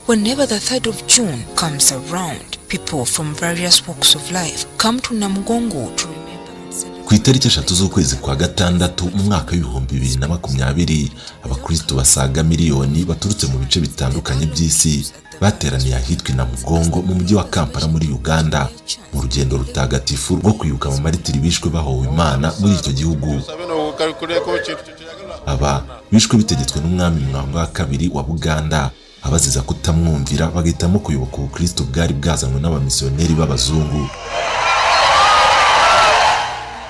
Whenever the 3rd of June comes around, people from various walks of life come to Namugongo to remember and celebrate. Ku itariki 3 z'ukwezi kwa gatandatu mu mwaka w'2020, abakristo basaga miliyoni baturutse mu bice bitandukanye by'isi bateraniye ahitwa i Namugongo mu mujyi wa Kampala muri Uganda, mu rugendo rutagatifu rwo kwibuka abamaritiri bishwe bahowe Imana muri icyo gihugu. Aba bishwe bitegetswe n'umwami Mwanga wa Kabiri wa Buganda, abaziza kutamwumvira bagahitamo kuyoboka ubukristo bwari bwazanywe n'abamisiyoneri b'abazungu.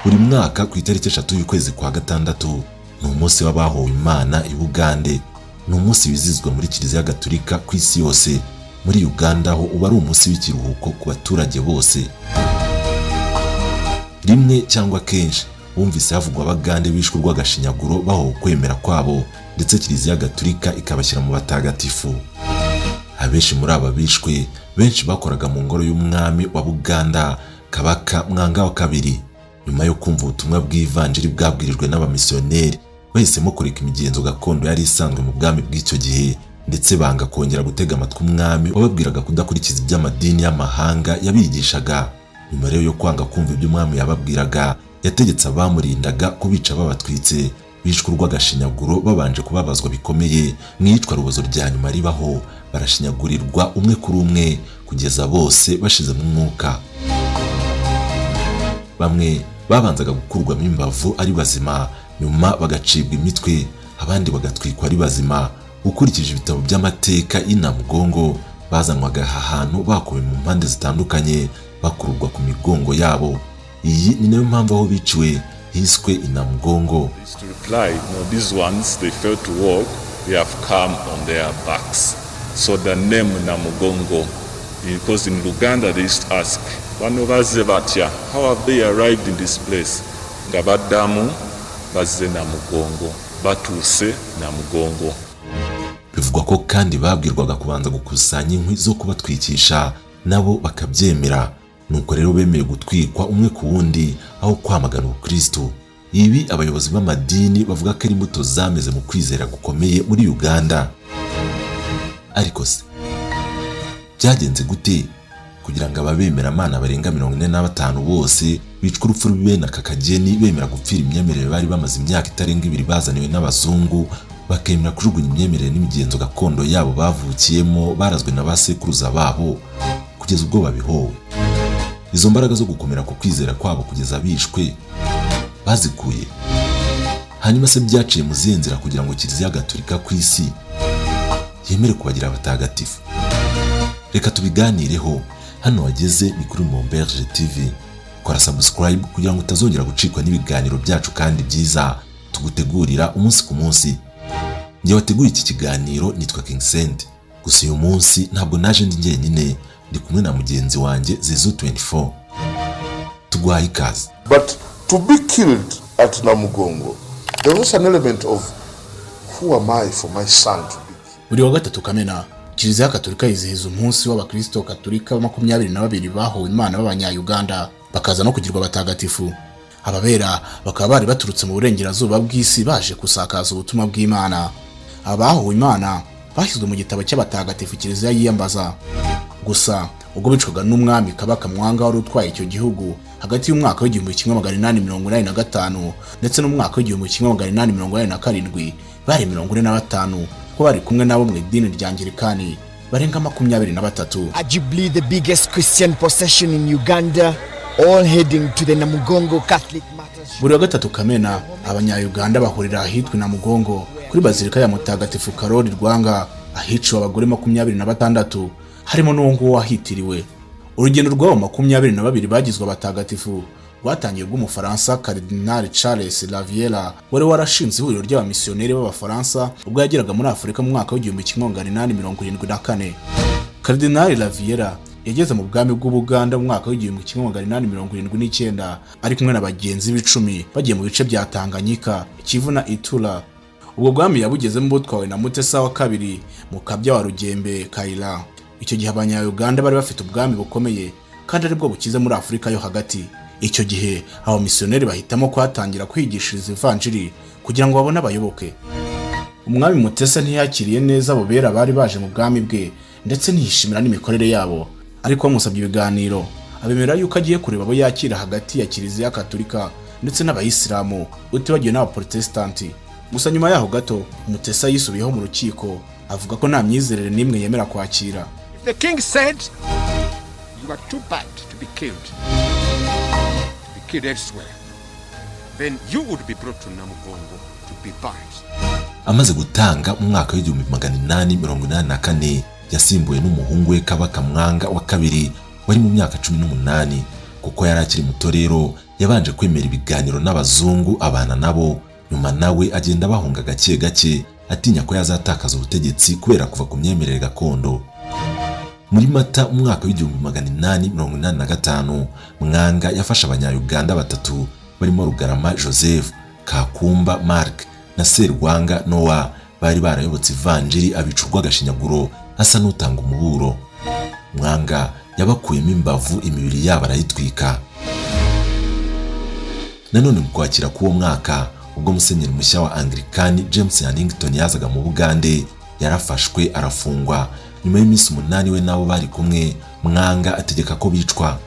Buri mwaka ku itariki 3 y'ukwezi kwa gatandatu ni umunsi w'abahowe Imana i Bugande. Ni umunsi wizihizwa muri Kiliziya Gatolika ku isi yose. Muri Uganda ho uba ari umunsi w'ikiruhuko ku baturage bose. Rimwe cyangwa kenshi wumvise havugwa Abagande bishwe urw'agashinyaguro bahowe kwemera kwabo, ndetse Kiliziya Gatolika ikabashyira mu batagatifu. Abenshi muri aba bishwe, benshi bakoraga mu ngoro y'umwami wa Buganda, Kabaka Mwanga wa Kabiri. Nyuma yo kumva ubutumwa bw'ivanjiri bwabwirijwe n'abamisiyoneri, bahisemo kureka imigenzo gakondo yari isanzwe mu bwami bw'icyo gihe, ndetse banga kongera gutega amatwi umwami wababwiraga kudakurikiza iby'amadini y'amahanga yabigishaga. Nyuma rero yo kwanga kumva ibyo umwami yababwiraga, yategetse abamurindaga kubica babatwitse. Bishwe urw'agashinyaguro babanje kubabazwa bikomeye mu iyicwa rubozo rya nyuma ribaho, barashinyagurirwa umwe kuri umwe kugeza bose bashizemo umwuka. Bamwe babanzaga gukurwamo imbavu ari bazima, nyuma bagacibwa imitwe, abandi bagatwikwa ari bazima. Ukurikije ibitabo by'amateka y'Inamugongo, bazanwaga aha hantu bakuwe mu mpande zitandukanye, bakururwa ku migongo yabo. Iyi ni nayo mpamvu aho biciwe hiswe Inamugongo. Is to reply, "No, these ones, they failed to walk, they have come on their backs." So the name Namugongo, because in Luganda they used to ask, "Bano bazze batya? How have they arrived in this place?" Nga baddamu, bazze Namugongo, batuuse Namugongo. Bivugwa ko kandi babwirwaga kubanza gukusanya inkwi zo kubatwikisha, nabo bakabyemera. Nuko rero bemeye gutwikwa umwe ku wundi aho kwamagana ubukristo. Ibi abayobozi b'amadini bavuga ko ari imbuto zameze mu kwizera gukomeye muri Uganda. Ariko se byagenze gute kugira ngo ababemeramana barenga 45 bose bicwe urupfu rubi bene aka kageni, bemera gupfira imyemerere bari bamaze imyaka itarenga 2 bazaniwe n'abazungu, bakemera kujugunya imyemerere n'imigenzo gakondo yabo bavukiyemo, barazwe na ba sekuruza babo, kugeza ubwo babihowe? Izo mbaraga zo gukomera ku kwizera kwabo kugeza bishwe bazikuye? Hanyuma se byaciye mu zihe nzira kugira ngo Kiliziya Gatolika ku isi yemere kubagira abatagatifu? Reka tubiganireho. Hano wageze ni kuri Momberge TV. Kora subscribe kugira ngo utazongera gucikwa n'ibiganiro byacu kandi byiza tugutegurira umunsi ku munsi. Njye wateguye iki kiganiro nitwa King Sent. Gusa uyu munsi ntabwo naje ndi njyenyine, ndi kumwe na mugenzi wanjye Zizu 24. Tuguhaye ikaze. But to be killed at Namugongo, there was an element of who am I for my son to be killed? Buri wa gatatu Kamena, Kiliziya Katolika yizihiza umunsi w'abakristo katolika 22 bahowe Imana b'Abanyayuganda, bakaza no kugirwa abatagatifu. Ababera bakaba bari baturutse mu burengerazuba bw'isi baje gusakaza ubutumwa bw'Imana. Abahowe Imana bashyizwe mu gitabo cy'abatagatifu Kiliziya yiyambaza. Gusa ubwo bicwaga n'umwami Kabaka Mwanga wari utwaye icyo gihugu hagati y'umwaka w'1885 ndetse n'umwaka w'1887, bari 45, ko bari kumwe nabo mu idini rya Anglikani barenga 23. Arguably the biggest Christian procession in Uganda, all heading to the Namugongo Catholic Martyrs. Buri wa gatatu Kamena, Abanyayuganda bahurira ahitwa i Namugongo kuri Bazilika ya Mutagatifu Karoli Lwanga, ahiciwe abagore 26, harimo n'uwo nguwo wahitiriwe. Urugendo rw'abo 22 bagizwe abatagatifu rwatangiye ubwo Umufaransa Karidinali Charles Larivière, wari warashinze ihuriro ry'abamisiyoneri b'Abafaransa, ubwo yageraga muri Afurika mu mwaka w'1874. Karidinali Larivière yageze mu bwami bw'Ubuganda mu mwaka w'1879 ari kumwe na bagenzi b'10, bagiye mu bice bya Tanganyika, Kivu na Itura. Ubwo bwami yabugezemo butwawe na Mutesa wa Kabiri Mukabya wa Rugembe Kayira. Icyo gihe Abanyayuganda bari bafite ubwami bukomeye kandi aribwo bukize muri Afurika yo hagati. Icyo gihe abamisiyoneri bahitamo kuhatangira kwigishiriza ivanjiri kugira ngo babone abayoboke. Umwami Mutesa ntiyakiriye neza abo bera bari baje mu bwami bwe. Ndetse ntiyishimira n'imikorere yabo, ariko bamusabye ibiganiro abemera yuko agiye kureba abo yakira hagati ya Kiliziya Katolika ndetse n'Abayisilamu, utibagiwe n'Abaprotesitanti. Gusa nyuma yaho gato Mutesa yisubiyeho mu rukiko, avuga ko nta myizerere n'imwe yemera kwakira. If the king said, "You are too bad to be killed elsewhere," then you would be brought to Namugongo to be burned. Amaze gutanga mu mwaka w'1884, yasimbuwe n'umuhungu we Kabaka Mwanga wa Kabiri wari mu myaka 18. Kuko yari akiri muto rero, yabanje kwemera ibiganiro n'abazungu, abana nabo, nyuma nawe agenda bahunga gake gake, atinya ko yazatakaza ubutegetsi kubera kuva ku myemerere gakondo. Muri Mata mu mwaka w'1885, Mwanga yafashe Abanyayuganda batatu barimo Rugarama Joseph, Kakumba Mark na Serwanga Noah bari barayobotse ivanjiri, abica urw'agashinyaguro asa n'utanga umuburo. Mwanga yabakuyemo imbavu, imibiri yabo arayitwika. Nanone mu Kwakira k'uwo mwaka, ubwo musenyeri mushya wa Anglikani James Hannington yazaga mu Bugande, yarafashwe arafungwa. Nyuma y'iminsi 8 we n'abo bari kumwe, Mwanga ategeka ko bicwa.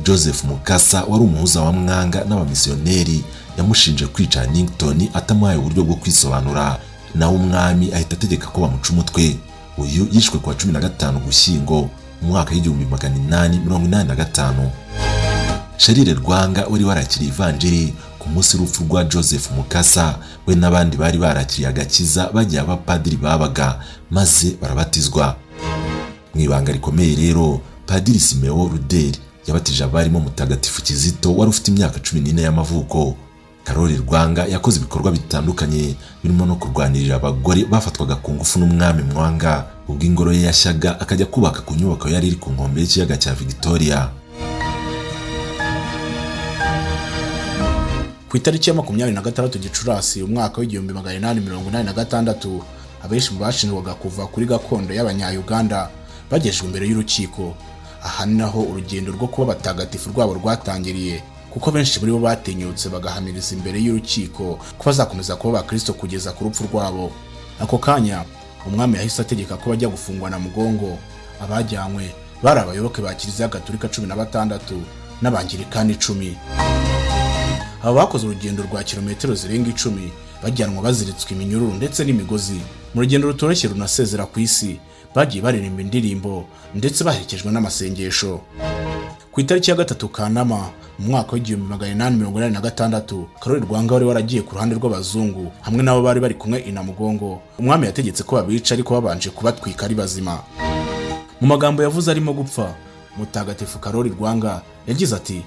Joseph Mukasa wari umuhuza wa Mwanga n'abamisiyoneri yamushinje kwica Hannington atamuhaye uburyo bwo kwisobanura, nawe umwami ahita ategeka ko bamuca umutwe. Uyu yishwe kuwa 15 Gushyingo mu mwaka w'1885. Charles Rwanga wari warakiriye ivanjiri, ku munsi w'urupfu rwa Joseph Mukasa, we n'abandi bari barakiriye agakiza bagiye abapadiri babaga maze barabatizwa mu ibanga rikomeye. Rero Padiri Simeo Ruderi yabatije abarimo Mutagatifu Kizito wari ufite imyaka 14 y'amavuko. Karoli Rwanga yakoze ibikorwa bitandukanye birimo no kurwanirira abagore bafatwaga ku ngufu n'umwami Mwanga, ubwo ingoro ye yashyaga akajya kubaka ku nyubako yari iri ku nkombe y'ikiyaga cya Victoria. Ku itariki ya 26 Gicurasi umwaka w'1886, abenshi mu bashinjwaga kuva kuri gakondo y'Abanyayuganda bagejejwe imbere y'urukiko. Aha ni naho urugendo rwo kuba abatagatifu rwabo rwatangiriye, kuko benshi muri bo batinyutse bagahamiriza imbere y'urukiko ko bazakomeza kuba abakristo kugeza ku rupfu rwabo. Ako kanya umwami yahise ategeka ko bajya gufungwa na Mugongo. Abajyanywe bari abayoboke ba Kiliziya Gatolika 16 n'Abangirikani 10. Aba bakoze urugendo rwa kilometero zirenga 10 bajyanwa baziritswe iminyururu ndetse n'imigozi. Mu rugendo rutoroshye runasezera ku isi, bagiye baririmba indirimbo ndetse baherekejwe n'amasengesho. Ku itariki ya 3 Kanama mu mwaka w'1886, Karoli Rwanga wari waragiye ku ruhande rw'abazungu hamwe n'abo bari bari kumwe i Namugongo, umwami yategetse ko babica ariko babanje kubatwika ari bazima. Mu magambo yavuze arimo gupfa, Mutagatifu Karoli Rwanga yagize ati: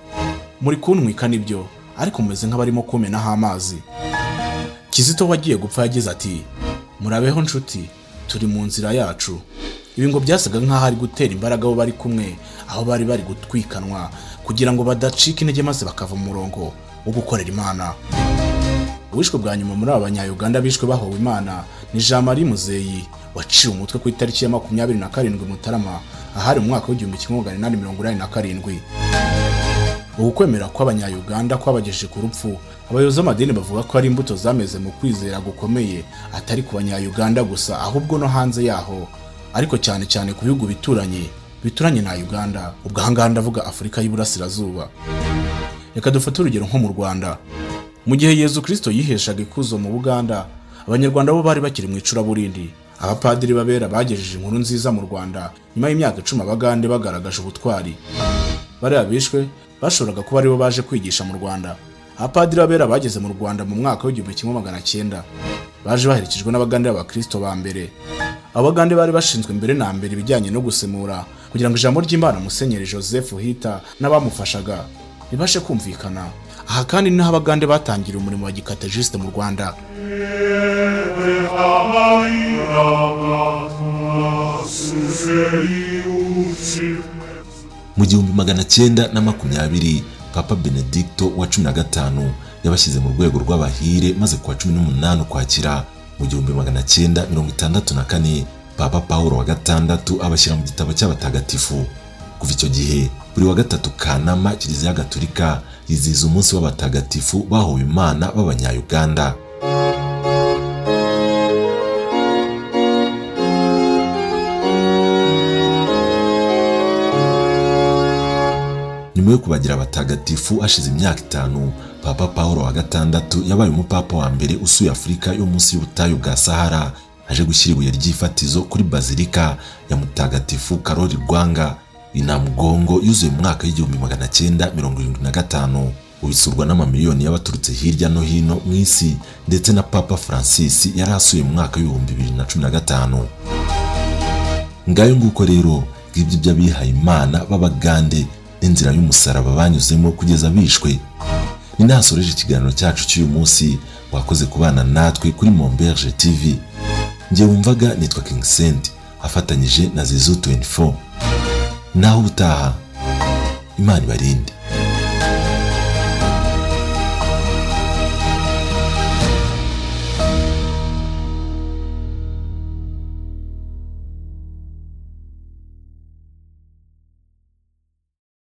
"Muri kuntwika nibyo, ariko mumeze nk'abarimo kumenaho amazi." Kizito wagiye gupfa yagize ati: "Murabeho nshuti, turi mu nzira yacu." Ibi ngo byasaga nk'aho ari gutera imbaraga abo bari kumwe aho bari bari gutwikanwa, kugira ngo badacika intege maze bakava mu murongo wo gukorera Imana. Uwishwe bwa nyuma muri aba Banyayuganda bishwe bahowe Imana ni Jean Marie Muzeyi waciwe umutwe ku itariki ya 27 Mutarama, ahari mu mwaka w'1887. Uku kwemera kw'Abanyayuganda kwabagejeje ku rupfu, abayobozi b'amadini bavuga ko ari imbuto zameze mu kwizera gukomeye, atari ku Banyayuganda gusa ahubwo no hanze yaho, ariko cyane cyane ku bihugu bituranye bituranye na Uganda. Ubwo ahangaha ndavuga Afurika y'Iburasirazuba. Reka dufate urugero nko mu Rwanda. Mu gihe Yezu Kristo yiheshaga ikuzo mu Buganda, Abanyarwanda bo bari bakiri mu icuraburindi. Abapadiri b'abera bagejeje inkuru nziza mu Rwanda nyuma y'imyaka 10 Abagande bagaragaje ubutwari. Bariya bishwe bashoboraga kuba aribo baje kwigisha mu Rwanda. Abapadiri b'abera bageze mu Rwanda mu mwaka w'1900, baje baherekejwe n'Abagande b'abakristo ba mbere. Abagande bari bashinzwe mbere na mbere ibijyanye no gusemura, kugira ngo ijambo ry'Imana Musenyeri Joseph Hita n'abamufashaga ribashe kumvikana. Aha kandi niho Abagande batangiriye umurimo wa gikatejisite mu Rwanda. Mu 1920, Papa Benedicto wa 15 yabashyize mu rwego rw'abahire, maze kuwa 18 Ukwakira mu 1964, Papa Paul wa gatandatu abashyira mu gitabo cy'abatagatifu. Kuva icyo gihe, buri wa gatatu Kanama, Kiliziya Gatolika yizihiza umunsi w'abatagatifu bahowe Imana b'Abanyayuganda. Nyuma yo kubagira abatagatifu hashize imyaka 5, Papa Paul wa gatandatu yabaye umupapa wa mbere usuye Afurika yo munsi y'ubutayu bwa Sahara, aje gushyira ibuye ry'ifatizo kuri Bazilika ya Mutagatifu Karoli Lwanga i Namugongo yuzuye mu mwaka w'1975, ubisurwa n'amamiliyoni y'abaturutse hirya no hino mu isi, ndetse na Papa Francis yari asuye mu mwaka w'2015. Ngayo nguko rero, ngibyo by'abihaye Imana b'Abagande n'inzira y'umusaraba banyuzemo kugeza bishwe. Ni nasoreje ikiganiro cyacu cy'uyu munsi. Wakoze kubana natwe kuri Momberge TV. Njye wumvaga nitwa King Sent, afatanyije na Zizu 24. Naho ubutaha, Imana ibarinde.